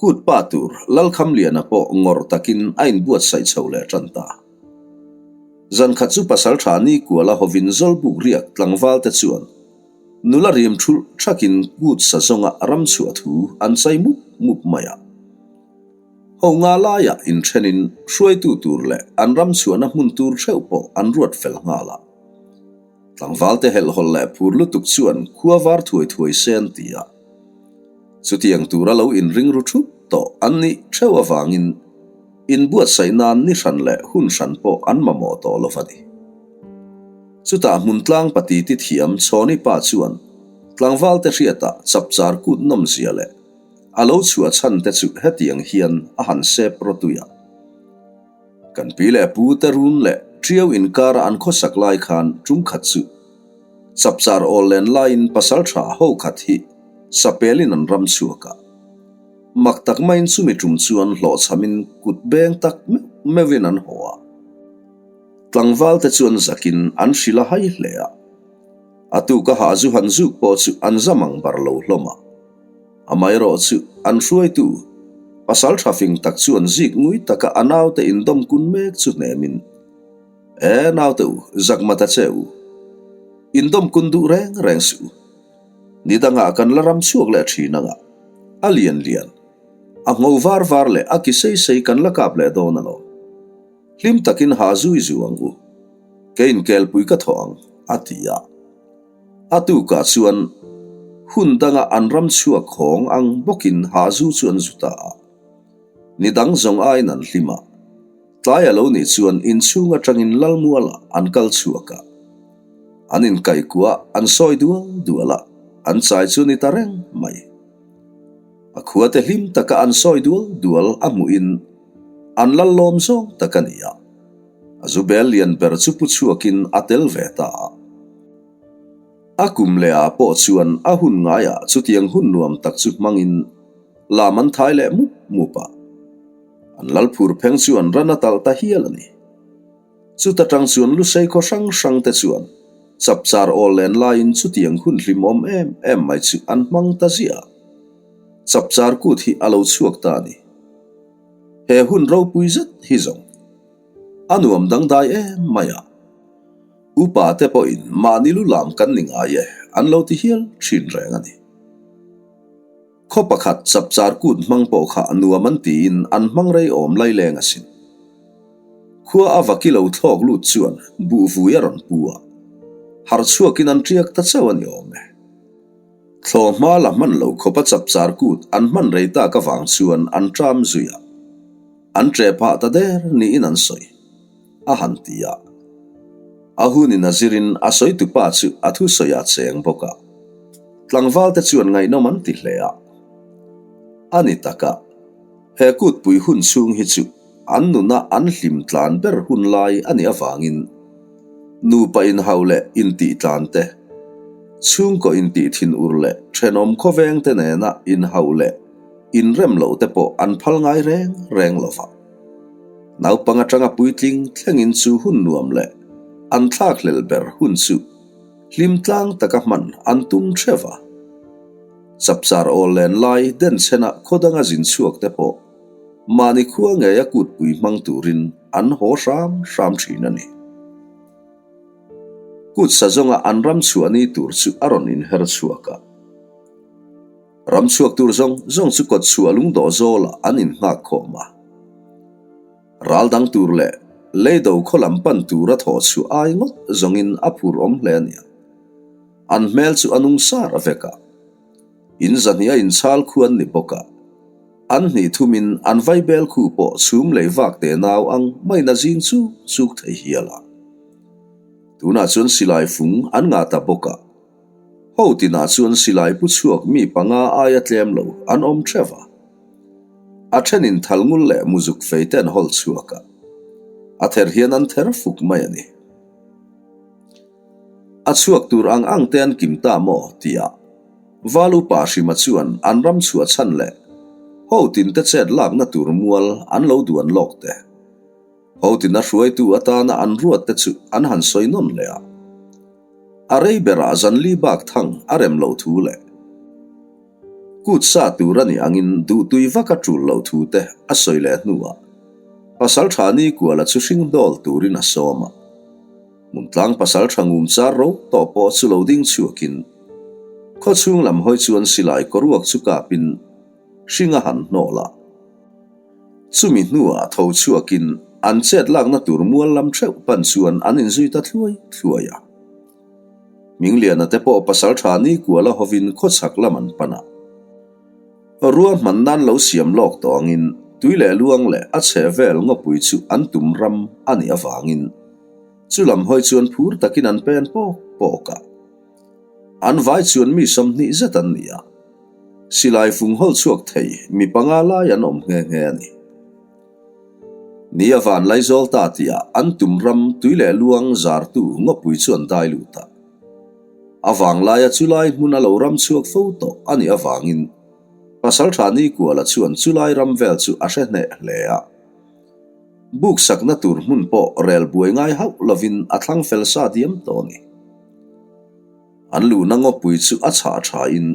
[SPEAKER 1] kut pa tur Lalkhamliana pawh ngawrh takin a inbuatsaih chho leh tan ta. Zan khat chu pasal tha ni kuala hovin Zawlbuk riak tlangval te chuan nula rim thulh thakin kut sa zawnga ram chhuah thu an chai mup mup mai a. Ho nga laiah inthenin hruaitu tur leh an ram chhuahna hmun tur theuh pawh an ruat fel nghal a. Tlangval te helhhawlh leh phur lutuk chuan khua var thuai thuai se an ti a. Chutiang tura lo inring ru thup tawh an nih theuh avangin inbuatsaih nan ni hran leh hun hran pawh an mamawh tawh lo va ni. Chutah hmuntlang pati ti thiam Chhawni pa chuan tlangval te hriatah chapchar kut nawmzia leh a lo chhuah chhan te chu hetiang hian a han sep rawtui a. Kan pi leh pu te run leh Ṭiau inkara an khawsak lai khan ṭum khat chu Chapchar awl len laiin pasalṭha ho khat hi sapelin an ram chhuak a. Mak tak maiin chumi ṭum chuan hlawhchhamin kut beng tak meuh meuhin an haw a. Tlangval te chuan zakin an hrilh a hai hle a. A tuka hah zu han zuk pawh chu an zam ang bar lo hlawm a. Amaherawh chu an hruaitu pasalṭha fing tak chuan zik ngui taka a naute indawm kun mek chu hnemin, E naute u, zak ma ta che u. Indawm kun duh reng reng suh u. Ni dangah kan la ram chhuak leh thin anga, a lian lian, a ngho var var leh a ki sei sei kan la kap leh dawn alawm. Hlim takin ha zui zu ang u. Kei inkelpui ka thawh ang, a ti a. A tukah chuan hun danga an ram chhuak hawng ang bawkin ha zu chu an zu ta a. Ni dang zawng aiin an hlim a. Tlai a lo nih chuan inchhung atangin Lalmualah an kal chhuak a. An inkaihkuah an sawi dual dual a, an chai chu ni ta reng mai. A khuate hlim taka an sawi dual dual a hmuhin an lal lawm zawng tak a ni a. A zu bel lian ber chu pu chhuakin a tel ve ta a. A kum leh ah pawh chuan a hun ngaiah chutiang hun nuam tak chu hmangin lam an thai leh mup mup a. An lal phur pheng chu an ran a talh ta hial a ni. Chuta tang chuan Lusei khaw hrang hrang te chuan chapchar awl len laiin chutiang hun hlimawm em em mai chu an hmang ta ziah a. Chapchar kut hi a lo chhuak ta a ni. He hun ropui zet hi zawng a nuam dangdai em mai a. Upa te pawhin mahni lu lam kan ni ngai e an lo ti hial thin reng a ni. Khaw pakhat chapchar kut hmang pawh kha nuam an tiin an hmang rei awm lai leng asin. Khua a vaki lo thlawk lut chuan buhvui a rawn pu a, harh chhuakin an tiak ta chauh a ni awm e. Thlawh hma la hman lo khawpa chapchar kut an hman rei tak avang chuan an ṭam zui a, an ṭeh phah ta der niin an sawi. A han ti a. A hunin a zirin a sawitupa chu a thusawi a cheng bawk a. Tlangvalte chuan ngaihnawm an ti hle a. A ni tak a, he kutpui hun chhung hi chu an nuna an hlim tlan ber hun lai a nih avangin nupa inhau leh intih tlan te, chhungkaw intih thin ur leh thenawm khawveng te nena inhauh leh inrem loh te pawh an phal ngai reng reng lo va. Naupang atanga puitling thlengin chu hun nuam leh an thlakhlel ber hun chu hlim tlang taka hman an tum theuh a. Chapchar awl len lai denchhena khaw danga zin chhuak te pawh mahni khua ngeia kutpui hmang turin an haw hram hram thin a ni. Kut sa zawnga an ram chhuah ni tur chu a rawn inher chhuak a. Ram chhuak tur zawng zawng chu kawt chhuah lungdawh zawlah an innghak khawm a. Ral dang tur leh leido khaw lam pan tura thawh chhuah ai ngawt zawngin a phur awm hle a nia. An hmel chu a nung sar a vek a. In zahnih a inchhal khu an ni bawk a. An hnih thumin an vaibel khu pawh chhum lei vak te nau ang maiin a zing chuk chuk thei hial a. Tunah chuan silai fung an ngah ta bawk a. Ho tinah chuan silai pu chhuak mi panga aia tlem lo an awm theuh a. A thenin thal ngul leh muzuk fei te an hawl chhuak a. A ther hian an ther fuk mai a ni. A chhuak tur ang ang te an kim ta maw? tia Val upa Hrima chuan an ram chhuah chhan leh ho tin te chet lakna tur mual an lo duan lawk te. Ho tina hruaitu atana an ruat te chu an han sawi nawn leh a. A rei berah zanli bak thang a rem loh thu leh kut sa tur a nih angin duhtui vak a tul loh thu te a sawi leh hnuah Pasaltha Nikuala chu hring hnawl turin a sawm a. Hmuntlang pasaltha ngum char ro tawh pawh chu lo ding chhuakin khaw chhung lam hawi chuan silai kawruak chu kapin hring a han hnawl a. Chumi hnuah tho chhuakin an chet lakna tur mual lam theuh pan chuan an inzui ta thluai thluai a. Hmingliana te pawh pasaltha Nikuala hovin khawchhak lam an pan a. Ruahman nan lo siam lawk tawh angin tui leh luang leh a chhe vel ngawpui chu an tum ram a nih avangin chu lam hawi chuan phur takin an pen pawk pawk a. An vai chuan mi 20 zet an ni a, silai fung hawl chhuak thei mi panga lai an awm nghe nghe a ni. Ni a van Laizawl ta tihah an tum ram tui leh luang zartu ngawpui chu an dai lut a. A vanglaia chulai hmun a lo ram chhuak fo tawh a nih avangin Pasaltha Nikuala chuan chulai ram vel chu a hre hneh hle a. Buk sakna tur hmun pawh rel buai ngai hauh lovin a thlang fel sa diam tawh a ni. An luhna ngawpui chu a chhah thain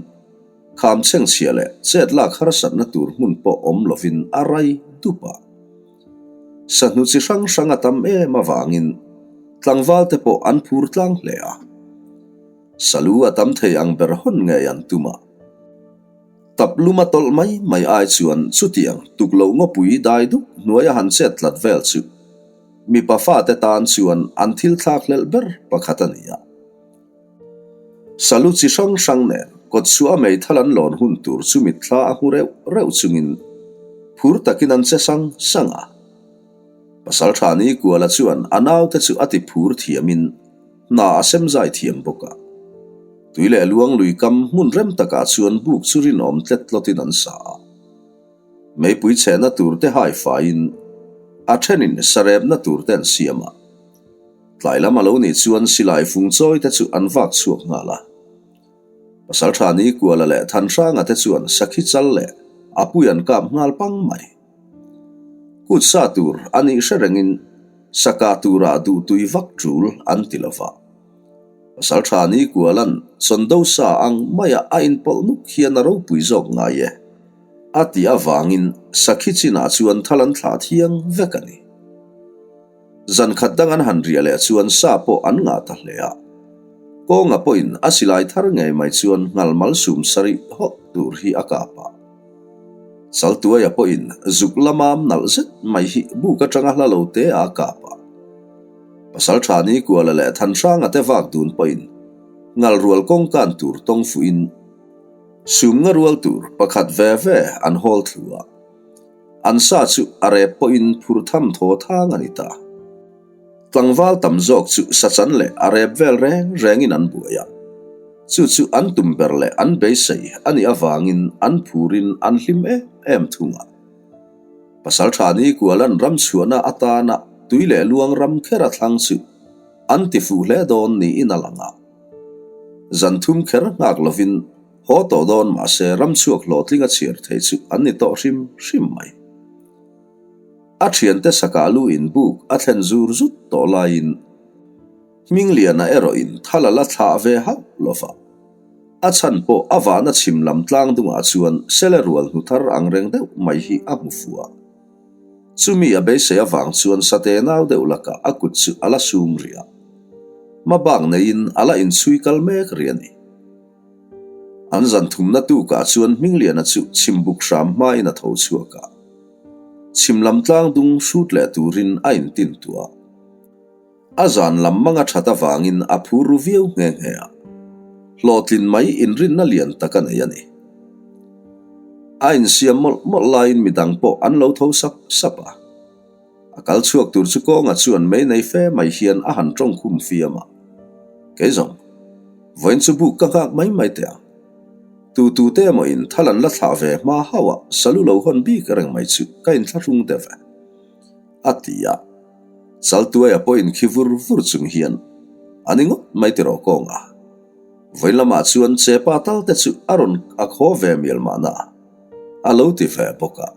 [SPEAKER 1] kham chhengchhia leh chet lak harsatna tur hmun pawh awm lovin a rai dup a. Sahnu chi hrang hrang a tam em avangin tlangval te pawh an phur tlang hle a. Salu a tam thei ang ber hawn ngei an tum a. Tap lum a tawlh mai mai ai chuan chutiang tukloh ngawpui dai dup hnuaia han chet tlat vel chu mipa fate tan chuan an thil thlak hlelh ber pakhat a ni a. Salu chi hrang hrang nen kawt chhuah a meithal an lawn hun tur chu mitthla a hmu reuh reuh chungin phur takin an che sang sang a. Pasaltha Nikuala chuan a naute chu a ti phur thiamin hna a sem zai thiam bawk a. Tui leh luang lui kam hmun rem takah chuan buk chu rinawm tlet tlawtin an sa a. Meipui chhehna tur te hai faiin a thenin sarepna tur te an siam a. Tlai lam a lo nih chuan silai fung chawi te chu an vak chhuak nghal a. Pasaltha Nikuala leh Thanhranga te chuan sakhi chal leh a pui an kap nghal pang mai. Kut sa tur a nih hre rengin saka turah duhtui vak tul an ti lo va. Pasaltha Nikuala'n Chawndo sa ang maia a inpawlh nuk hian a ropui zawk ngai e a tih avangin sakhi chinah chuan thal an thlah thiang vek a ni. Zan khat dang an han riah leh chuan sa pawh an ngah ta hle a. Kawnga pawhin a silai thar ngei mai chuan nghal malsum sarih hawk tur hi a kap a. Chaltuaia pawhin zuk lamam nalh zet mai hi buk atanga hla lo te a kap a. Pasaltha Nikuala leh Thanhranga te vak dun pawhin nghal rual kawngkan tur tawng fuhin sumnga rual tur pakhat ve ve an hawl thlu a. An sa chu a rep pawhin phur tham thaw thang a ni ta. Tlangval tam zawk chu sachan leh a rep vel reng rengin an buai a. Chu chu an tum ber leh an beisei a nih avangin an phurin an hlim em em thung a. Pasalṭha Nikualan ram chhuahna atana tui leh luang ram kher a thlang chu an ti fuh hle dawn niin a lang a. Zan thum kher nghak lovin haw tawh dawn mahse ram chhuak hlawhtling a chhiar thei chu an ni tawh hrim hrim mai. A thiante sakah lu in buk a thlen zur zut tawh laiin Hmingliana erawhin thal a la thlah ve hauh lo va. A chhan pawh a vahna chhim lam tlang dungah chuan sele rual hnu thar ang reng deuh mai hi a hmu fu a. Chumi a beisei avang chuan sate nau deuh lakah a kut chu a la sum rih a. Hmabak neiin a la inchhui kal mek rih a ni. An zan thumna tukah chuan Hmingliana chu chhimbuk hram hmain a tho chhuak a. Chhim lam tlang dung hrut leh turin a intin tuah. A zan lam mang a that avangin a phur ru viau nghe nghe a, hlawhtlin mai inrinna lian tak a nei a ni. A insiam mawlh mawlh laiin midang pawh an lo tho sap sap a. A kal chhuak tur chu kawnga chuan mei nei fe mai hian a han tawng khum fiam a, Kei zawng, vawiin chu buk ka nghak mai mai teh ang. Tu tu te emaw in thal an la thlah ve hma hauh a salu lo hawn bik reng mai chu ka inthlahrung deuh e. A ti a. Chaltuaia pawhin khi vur vur chung hian a ni ngawt mai tiraw kawnga. Vawiin lamah chuan chepa tal te chu a rawn a khaw ve mial mahna a lo ti ve bawk a.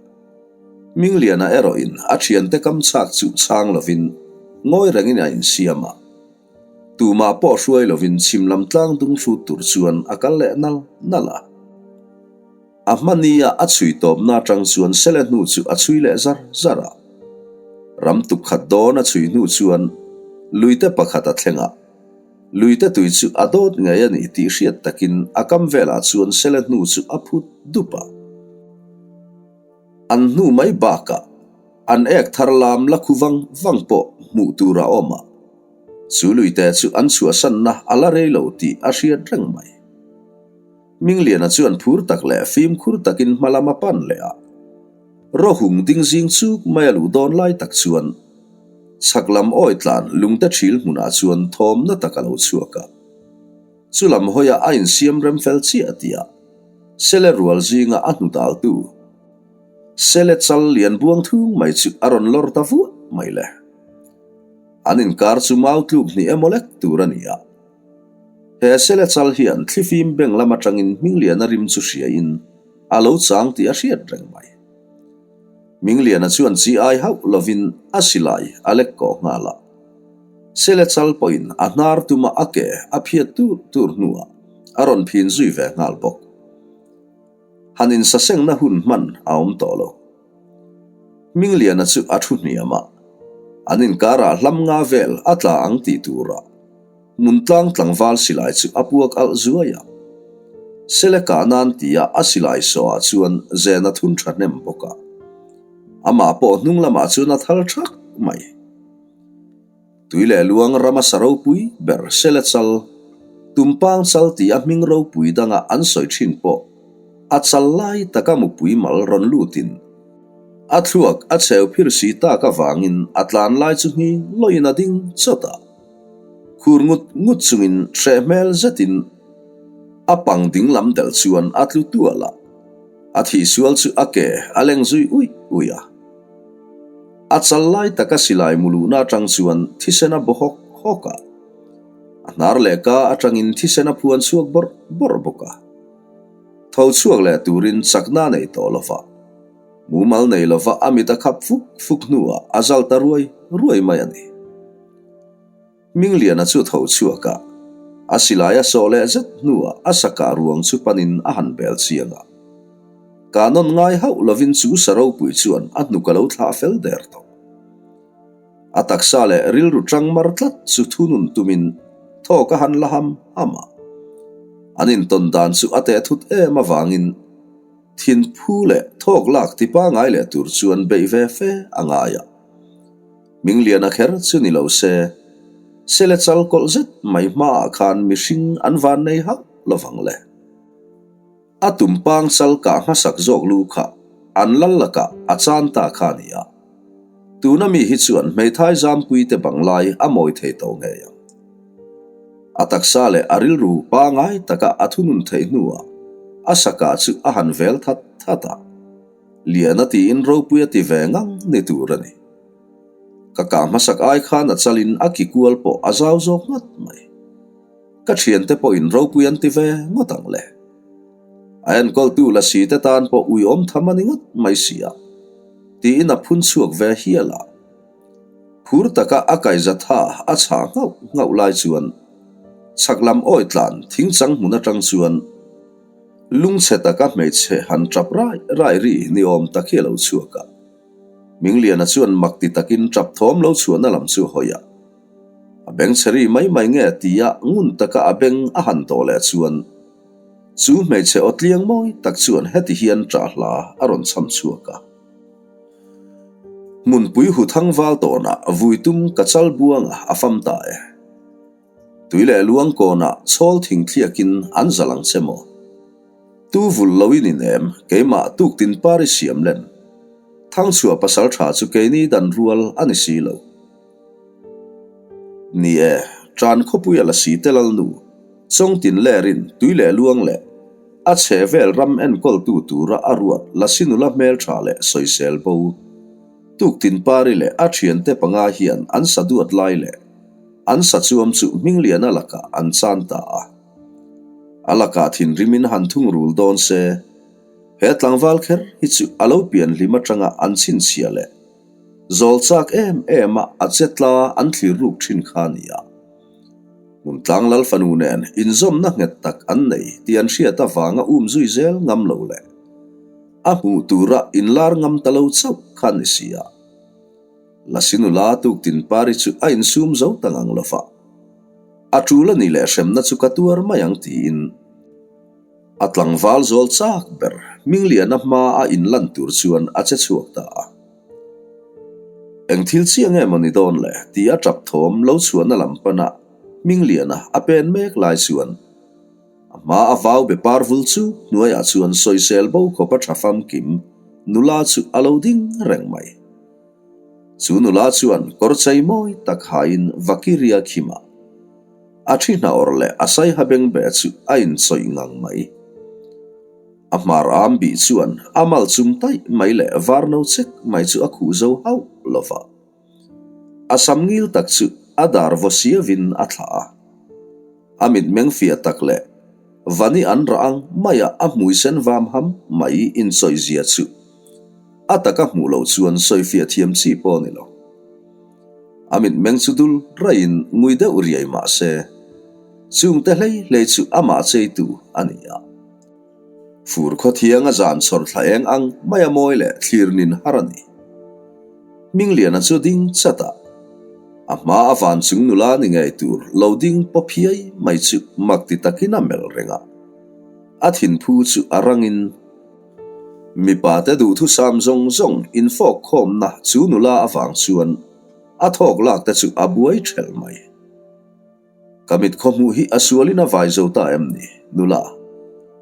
[SPEAKER 1] Hmingliana erawhin a thiante kam chak chu chhang lovin ngawi rengin a insiam a. Tumah pawh hruai lovin chhim lam tlang dung hrut tur chuan a kal leh nal nal a. A hmania a chhui tawpna atang chuan sele hnu chu a chhui leh zar zar a. Ram tuk khat dawn a chhui hnu chuan luite pakhat a thleng a. Luite tui chu a dawt ngei a ni tih hriat takin a kam velah chuan sele hnu chu a phut dup a. An hnu mai bakah an ek thar lam la khu vang vang pawh hmuh tur a awm a. Chu luite chu an chhuahsanna a la rei lo tih a hriat reng mai. Mingliana chuan phur tak leh fimkhur takin hma lam a pan leh a. Rawhung ding zing chuk mai a luh dawn lai tak chuan chhak lam awi tlan lungte thil hmunah chuan thawmna tak a lo chhuak a. Chu lam hawiah a insiam rem fel chiah tih a sele rual zinga a hnu daltu sele chal lian buang thung mai chu a rawn lawr ta vuah mai le. An inkar chu mau tluk hnih emaw lek tur a ni a. He sele chal hian thlifim beng lam atangin Hmingliana rim chu hriain a lo chang tih a hriat reng mai. Hmingliana chuan chi ai hauh lovin a silai a lek kawh nghal a. Sele chal pawhin a hnar tuma a ke a phiat tur tur hnuah a rawn phin zui ve nghal bawk. Han insasengna hun hman a awm tawh lo. Hmingliana chu a thu hniam a, an inkarah hlam nga vel a tla ang tih turah Hmuntlang tlangval silai chu a puak alh zuai a. Sele kah nan tia a silai sawhah chuan zen a thun tha hnem bawk a. Amah pawh hnung lamah chuan a thal thak mai. Tui leh luang rama sa ropui ber Sele chal, Tumpang chal tia hming ropui danga an sawi thin pawh a chal lai taka mupui mal rawn lutin a thluak a cheu phir si tak avangin a tlan lai chu nghing lawin a ding chawt a. Khur ngut ngut chungin hreh hmel zetin a pang ding lam delh chuan a tlu tual a, a thihsual chu a ke a leng zui uih uih a. A chal lai taka silai mu luhna atang chuan thisen a baw hawk hawk a, a hnar leh ka atangin thisen a phuan chhuak bawrh bawrh bawk a. Tho chhuak leh turin chakna a nei tawh lo va, mumal nei lova a mit a khap fuk fuk hnuah a zal ta ruai ruai mai a ni. Hmingliana chu tho chhuak a, a silai a sawh leh zet hnuah a sakah ruang chu panin a han bel chiang a. Ka nawn ngai hauh lovin chu sa ropui chuan a hnuk a lo thlah fel der tawh. A taksa leh rilru tang mar tlat chu thunun tumin thawk a han la ham ham a. An intawn dan chu a teh thut em avangin thin phu leh thawk lak ti pangai leh tur chuan beih ve fe a ngai a. Mingliana kher chu ni lo se, sele chal kawlh zet mai hmaah khan mihring an van nei hauh lovang le. A tumpang chal kah hmasak zawk lu kha an lal lakah a chan ta kha a ni a. Tuna mi hi chuan hmeithai zampuite bang lai a mawi thei tawh ngei ang. A taksa leh a rilru pangai taka a thunun theih hnuah a sakah chu a han vel that that a. Lian a tiin ropui a ti ve ngang ni tur a ni. Ka kah hmasak ai khan a chalin a ki kual pawh a zau zawk ngawt mai. Ka thiante pawhin ropui an ti ve ngawt ang le. A enkawltu lasi te tan pawh uiawm tham a ni ngawt mai si a, tiin a phun chhuak ve hial a. Phur taka a kaihza tha a chhah nghauh nghauh lai chuan chhak lam awi tlan thingchang hmun atang chuan lungchhe taka hmeichhe han tap rai rai ri ni awm tak hi a lo chhuak a. Mingliana chuan mak ti takin tap thawm lo chhuahna lam chu a hawi a. A beng chhe ri mai mai nge tia ngun taka a beng a han tawh leh chuan chu hmeichhe aw tliang mawi tak chuan heti hian ṭah hla a rawn chham chhuak a. Hmunpui hu thang val tawnah vui tum ka chal buanga a fam ta e. Tui leh luang kawnah chhawl thing thliakin an zal ang che maw? Tu vul lo in inem keimah tuktin par i siam len. Thangchhuah pasal tha chu keini dan rual a ni si lo. Ni e, tan khawpui a la si te lalnu, Chawngtin lerin tui leh luang leh a chhe vel ram enkawltu tura a ruat Lasi nula hmeltha leh sawisel bo. Tuktin pari leh a thiante panga hian an sa duat lai leh an sa chuam chu Hmingliana lakah an chan ta a. A lakah thinrimin han thungrul dawn se, he tlangval kher hi chu a lo pian hlim atanga an chhinchhiah leh Zawl chak em em a a che tla an thlir ruk thin kha a ni a. Hmuntlang Lal fanu nen inzawmna nghet tak an nei tih an hriat avanga um zui zel ngam lo leh a hmuh tura inlar ngam ta lo chauh kha a ni si a. Lasi nula tuktin pari chu a insum zo ta ngang lo va, a tul a nih leh hremna chu ka tuar mai ang tiin, A tlangval zawl chak ber Hmingliana hma a inlan tur chuan a che chhuak ta a. Eng thil chiah nge maw ni dawn le tih a tap thawm lo chhuahna lam pana Hmingliana a pen mek lai chuan a hma a vau be par vul chu hnuaiah chuan sawisel bo khawp a tha famkim nula chu a lo ding reng mai. Chu nula chuan kawr chei mawi tak hain Vakiria khimah A thi hna awrh leh a saiha bengbeh chu a inchawih ngang mai. A hmar am bih chuan a mal chum taih mai leh var no chek mai chu a khuh zo hauh lo va. A sam ngil tak chu a dar vaw siavin a thlah a. A mitmeng fiah tak leh vani an rah ang maia a hmui sen vam ham mai inchawih zia chu a taka hmuh loh chuan sawifiah thiam chi pawh a ni lo. A mitmeng chu dul raiin ngui deuh riai mah se, chungte hlei hlei chu amah cheitu a ni a. Fur khawthiang a zan chawr thla eng ang mai a mawi leh thlir nin har a ni. Hmingliana chu ding chat a, a hma a van chung nula ni ngei tur lo ding paw phiai mai chu mak ti takin a melh reng a. A thinphu chu a rangin. Mipa te duhthusam zawng zawng infawk khawmna chu nula avang chuan a thawk lak te chu a buai thelh mai. Ka mit khawhmuh hi a sualin a vai zo ta em ni, nula?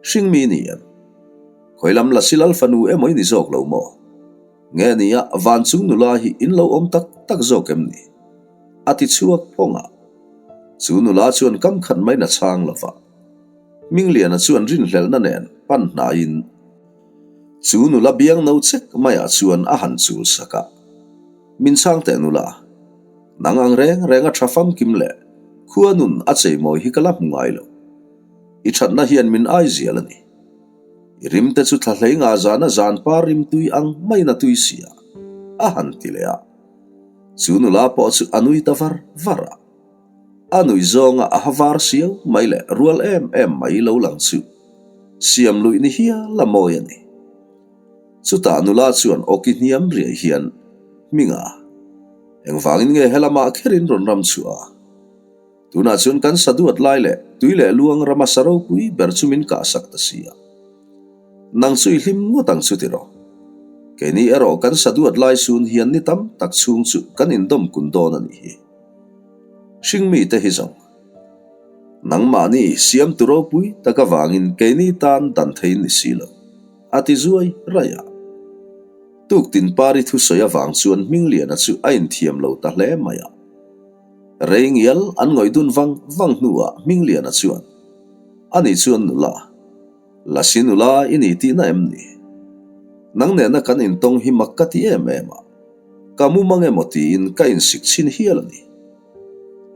[SPEAKER 1] Hringmi ni em? Khawi lam Lasi Lal fanu emaw i ni zawk lo maw? Nge nia van chung nula hi in lo awm tak tak zawk em ni? A ti chhuak phawng a. Chu nula chuan kam khat mai na chhang lo va. Hmingliana chuan rinhlelhna nen pan hnaiin chu nula biang no chek maiah chuan a han chul sak a. Min chhang teh nula, nang ang reng reng a tha famkim leh khua nun a cheimawi hi ka la hmu ngai lo. I thatna hian min ai zial a ni. I rimte chu thla hlei nga zana zan par rimtui ang maiin a tui sia, a han ti leh a. Chu nula pawh chu a nui ta var var a. A nuih zawnga a ha var siau mai leh rual em em mai lo lang chu siam luih ni hial a mawi a ni. Chutah nula chuan awki hniam riai hian, Hminga, engvangin nge helamah kherin rawn ram chhuah a? Tunah chuan kan sa duat lai leh tui leh luang rama sa ropui ber chu min kahsak ta si a. Nang chu i hlim ngawt ang chu tiraw? Keini erawh kan sa duat lai sun hian ni tam tak chhung chu kan indawm kun dawn a nih hi. Hringmi te hi zawng. Nangmahni siamtu ropui tak avangin keini tan dan thei ni si lo, a ti zuai raih a. Tuktin pari thusawi avang chuan Hmingliana chu a inthiam lo ta hle mai a. Rei ngial an ngawih dun vang vang hnuah Hmingliana chuan, Ani chuan nula, Lasi nula i ni tihna em ni? Nang nena kan intawng hi mak ka ti em em a, ka mu mang emaw tiin ka insik chhin hial a ni.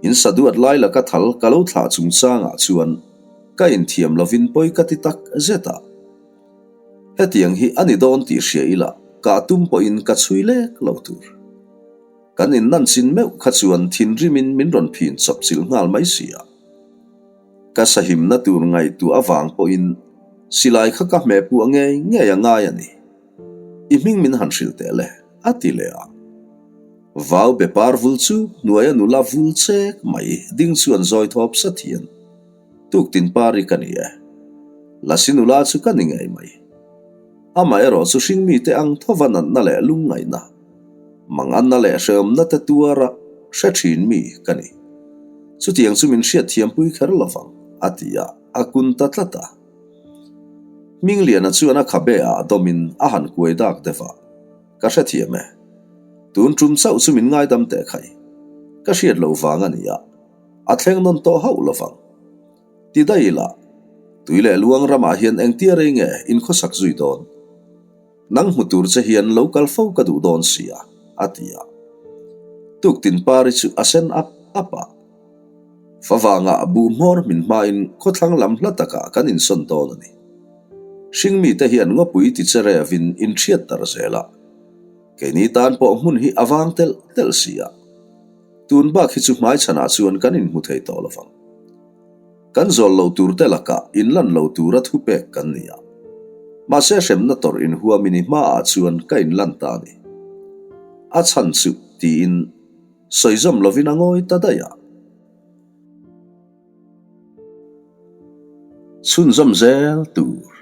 [SPEAKER 1] In sa duat lai laka thal ka lo thlah chungchangah chuan ka inthiam lovin pawi ka ti tak zet a. Hetiang hi a ni dawn tih hria ila kah tum pawhin ka chhui lek lo tur. Kan innan chin meuh kha chuan thinrimin min rawn phin chawp chilh nghal mai si a. Ka sahimna tur ngaihtuah avang pawhin silai kha ka hmeh puah ngei ngei a ngai a ni. I hming min han hrilh teh le, a ti leh a. Vau be par vul chu hnuaia nula vul chek mai ding chuan zawi thawp sat hian Tuktin pari ka ni e. Lasi nula chu ka ni ngei mai. Amaherawh chu hringmite ang thova natna leh lungngaihna, manganna leh hrehawmna te tuara hre thin mi ka ni. Chutiang chu min hriatthiampui kher lovang, a ti a, a kun ta tlat a. Hmingliana chuan a khabe ah dawmin a han kuai dak deuh a, Ka hrethiam e. Tun tum chauh chu min ngaidam teh khai. Ka hriat loh vang a ni a. A thleng nawn tawh hauh lovang. Ti daih ila, tui leh luang ramah hian engtia rei nge inkhawsak zui dawn? Nang hmu tur che hian lo kal fo ka duh dawn sia, a ti a. Tuktin pari chu a sen ap ap a. Favangah buh hmawr hmin hmain khawthlang lam hla takah kan insawn dawn a ni. Hringmite hian ngawpui ti che revin inhriat dar zel a. Keini tan pawh hmun hi a vang telh telh sia. Tun bak hi chu hmaichhanah chuan kan inhmu thei tawh lovang. Kan zawl lo tur te lakah inlan lo tura thupek kan ni a. Mahse hremna tawrh inhuamin i hmaah chuan ka inlan ta a ni. A chhan chu tiin sawi zawm lovin a ngawi ta daih a. Chhunzawm zel tur.